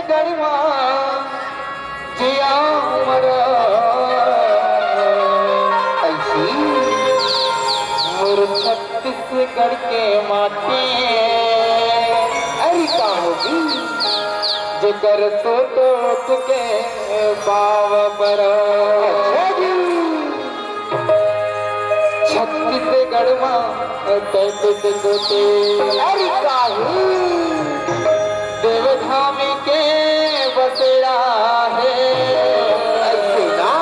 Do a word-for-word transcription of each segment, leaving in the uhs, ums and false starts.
गढ़वा जिया मरा। ऐसी मोर छत्तीसगढ़ के माटी। अरे का होगी जेकर सोत उठ के पाव पर। अच्छा जी। छत्तीसगढ़ मा तैंतीस गोटे। अरे काहू देवधाम के बसेरा हे। ऐसे ना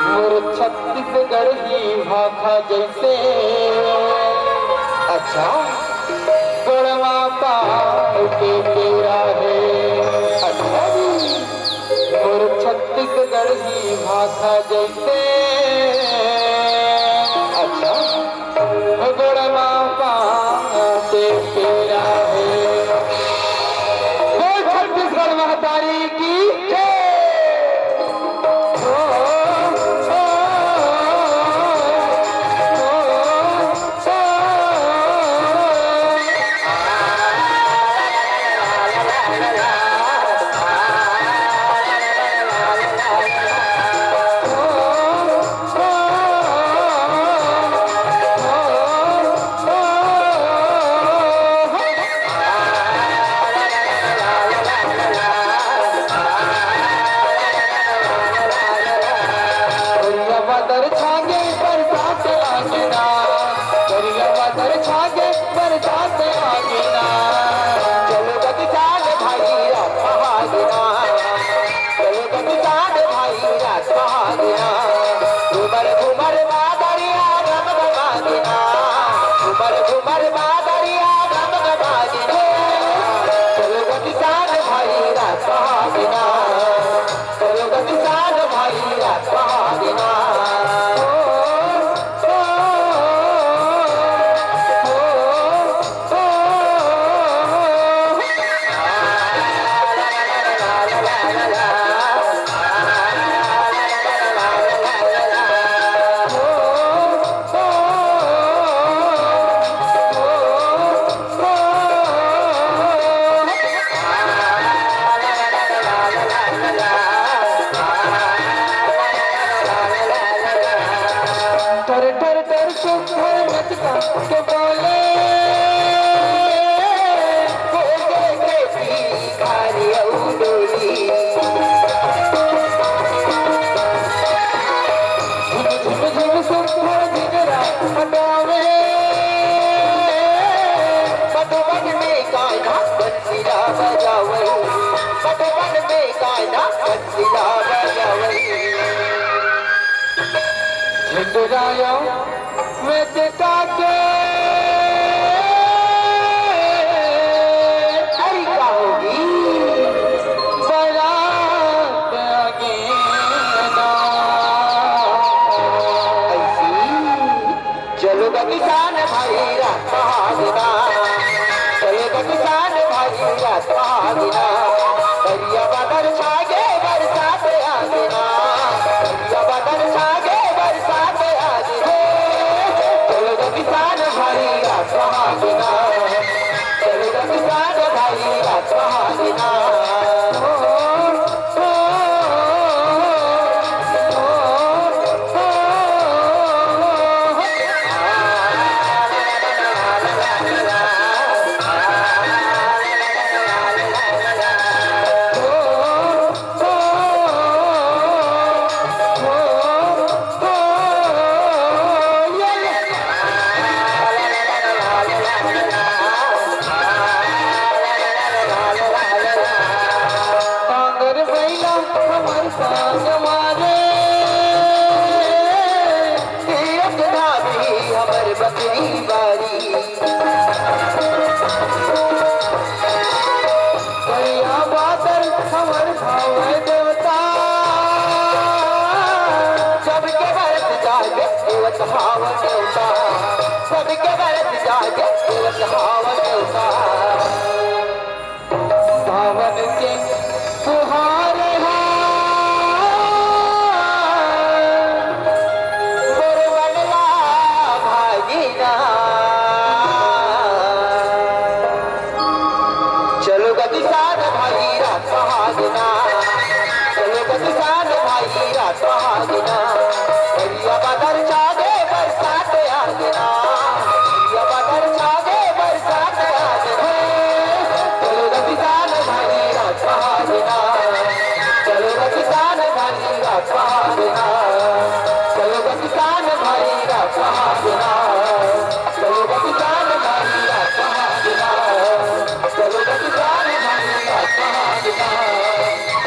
मोर छत्तीसगढ़ ही भाखा जैसे। अच्छा। गोड़वा पाँव के केरा हे। अच्छा जी। मोर छत्तीसगढ़ ही भाखा जैसे। अच्छा। गोड़वा पाँव के केरा हे। बोल छत्तीसगढ़ महतारी की जय। करिया बादर छागे बरसात आगे ना, करिया बादर छागे बरसात आगे ना। चलो गति चाल भाई रात पहागे ना, चलो गति चाल भाई रात पहागे ना। घूमर घूमर बादरिया गम गमागे ना, घूमर घूमर बादरिया गम गमागे ना। चलो गति चाल भाई रात पहागे ना। चलो गति चाल भाई रात पहागे ना। ओ, ओ, ओ, ओ, ओ। ठर ठर ठर सुघर मचका के बोले, बोले के भिखारी अउ डोली। झिम झिम झिम सुघर झिझरा हटावे, बटवन में गाना बंसीला बजावे, बटवन में गाना बंसीला बजावे। झिझराया में टिका के, अरे का होगी? बारात आगे ना। ऐसी चलो ग किसान भाई रात पहागे ना, चलो ग किसान भाई रात पहागे ना। करिया बादर छागे बरसात आगे ना, करिया बादर छागे बरसात आगे ना। चलो ग किसान भाई रात पहागे ना, चलो ग किसान भाई रात पहागे ना। ओ, ओ, ओ, ओ, ओ, ओ। कांगर बइला हमर संग मारे, तीरथ धाम ही हमर बकरी बारी। करिया बादर हमर भाव देवता, सबके बरत जागे देवत भाव देवता, सबके बरत जागे देवत भाव देवता। सावन के फुहार हा, मोर मन ला भागी ना। चलो ग किसान भाई रात सुहावना, चलो ग किसान भाई रात सुहावना। करिया बादर छा गे बरसात आ गे ना, करिया बादर छा गे बरसात आ गे ना। चलो ग किसान भाई रात सुहावना, चलो ग किसान भाई रात सुहावना, चलो ग किसान भाई रात सुहावना। चलो ग किसान भाई रात सुहावना। चलो ग किसान भाई रात सुहावना।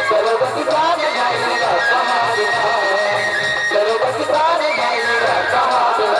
चलो ग किसान भाई रात सुहावना। चलो ग किसान भाई रात सुहावना।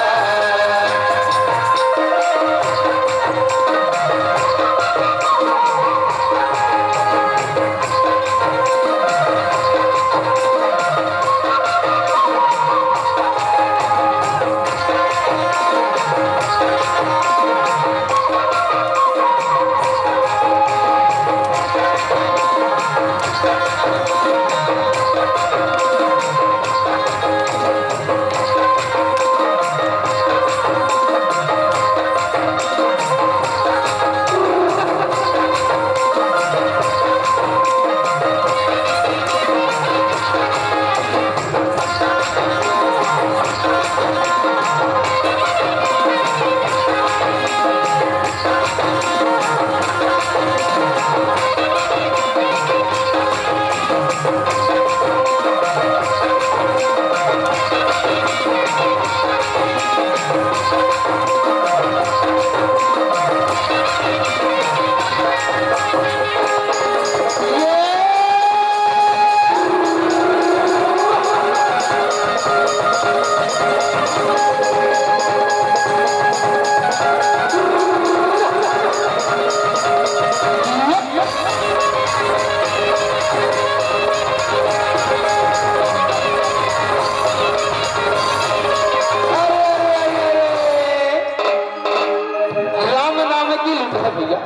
राम नाम की लूट है भैया,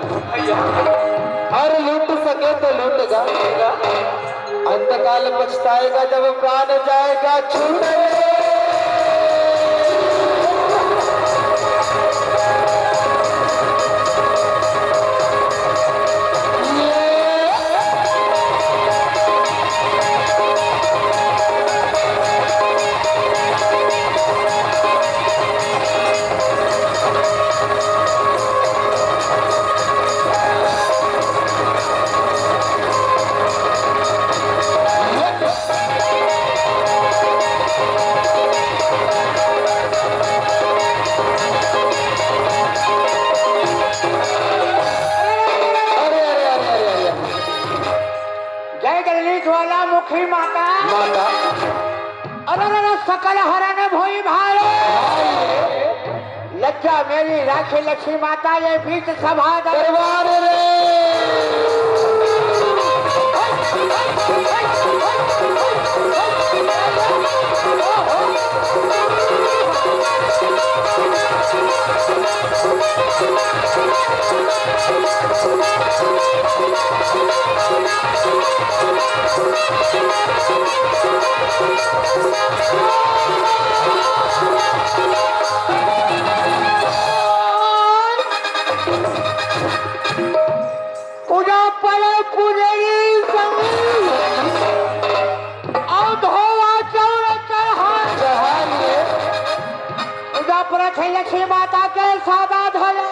और लूट सके तो लूट गा। अंतकाल पछताएगा जब प्राण जाएगा छूट रे। अरे, अरे, अरे, अरे, अरे। जय जगदीश वाला मुखी माता। माता। अरे, अरे, अरे, सकल हरण भोई भाई। लज्जा मेरी राखी लक्ष्मी माता, ये बीच सभा दरबार रे। पूजा पड़े पुजेरी संग, अउ धोवा चाउर चढ़ाए। चढ़ाए। पूजा पड़े छै लक्ष्मी माता के सादा धोया।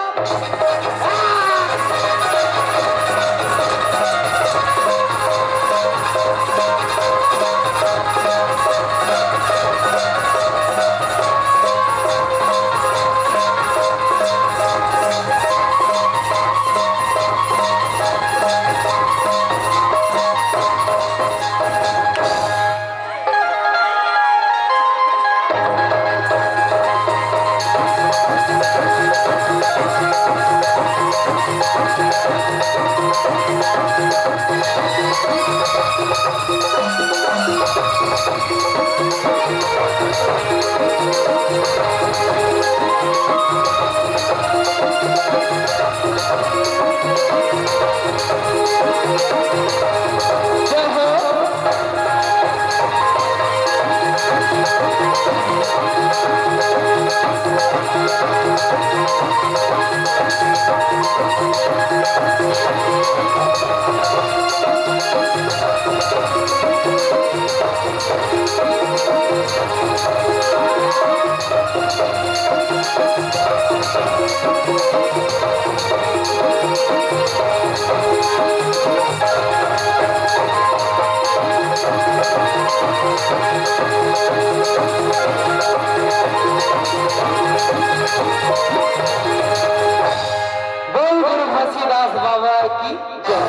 बोल गुरु घासीदास बाबा की जय।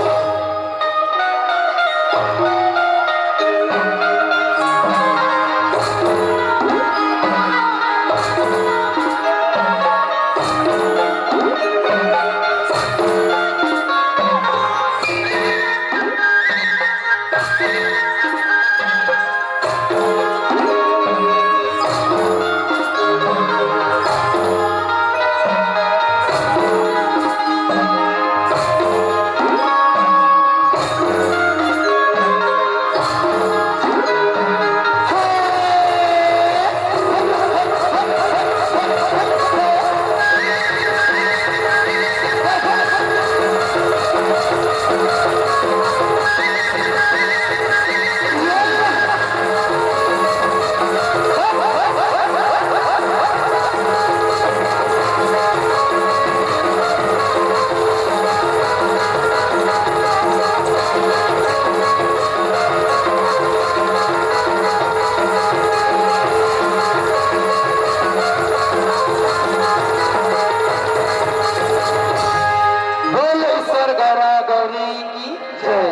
बोल ईश्वर गौरा गौरी की जय।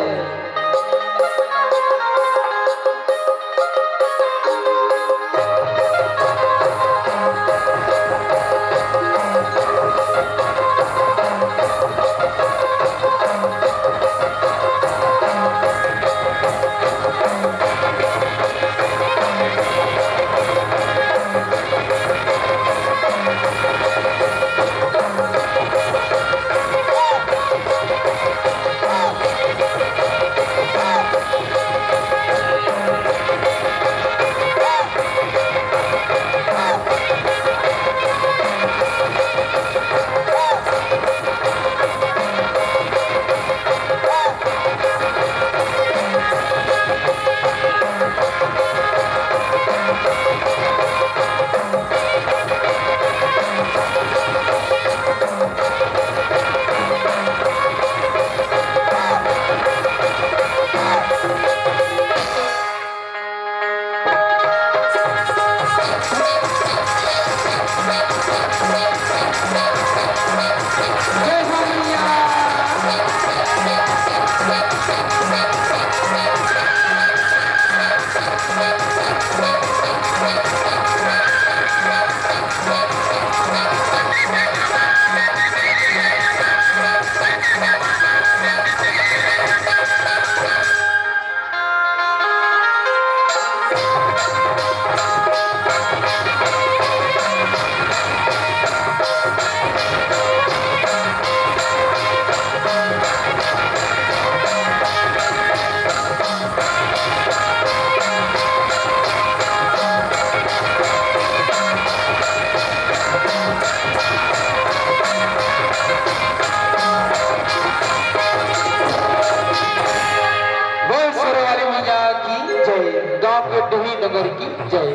बोल शेरावाली मैया की जय, गांव के डोही डोंगर की जय।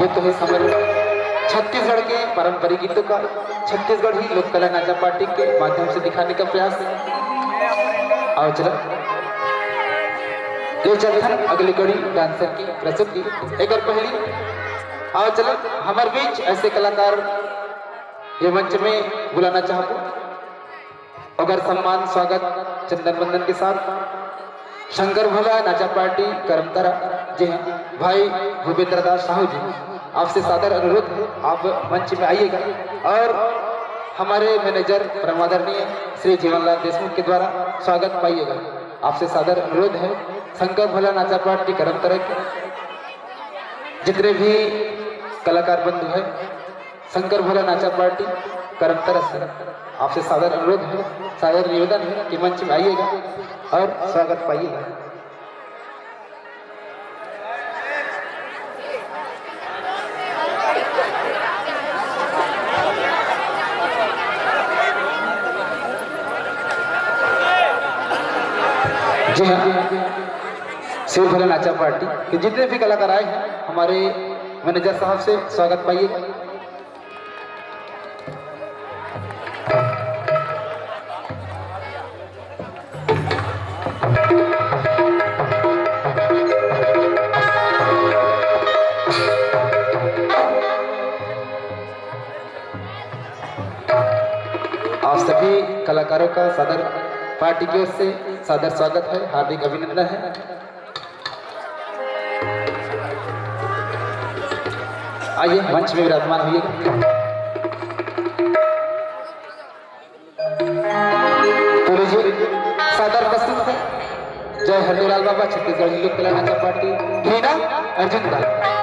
ये तो है समर छत्तीसगढ़ के पारंपरिक गीतों का, छत्तीसगढ़ी लोक कला नाचा पार्टी के माध्यम से दिखाने का प्रयास है। आओ चलो, ये चलथन अगली कड़ी डांसर की प्रस्तुति। एक बार पहली आओ चलो, हमारे बीच ऐसे कलाकार ये मंच में बुलाना चाहूँ। ओकर सम्मान स्वागत चंदन वंदन के साथ शंकर भोला नाचा पार्टी करमतरा, जी हाँ, भाई भूपेंद्र दास साहू जी, आपसे सादर अनुरोध है, आप मंच में आइएगा और हमारे मैनेजर परमादरणीय श्री जीवनलाल देशमुख के द्वारा स्वागत पाइएगा। आपसे सादर अनुरोध है शंकर भोला नाचा पार्टी करमतरा के जितने भी कलाकार बंधु हैं, शंकर भोला नाचा पार्टी करमतरा से आपसे सादर अनुरोध है, सादर निवेदन है कि मंच में आइएगा और स्वागत पाइएगा। जी हाँ, शिव भोले नाचा पार्टी के जितने भी कलाकार आए हैं, हमारे मैनेजर साहब से स्वागत पाइए। आप सभी कलाकारों का सादर, पार्टी की ओर से सादर स्वागत है, हार्दिक अभिनंदन है। आइए, मंच में विराजमान होइए। तो लीजिए, सादर प्रस्तुत है जय हरदोलाल बाबा, छत्तीसगढ़ लोक कला नाचा पार्टी, घीना अर्जुन दास।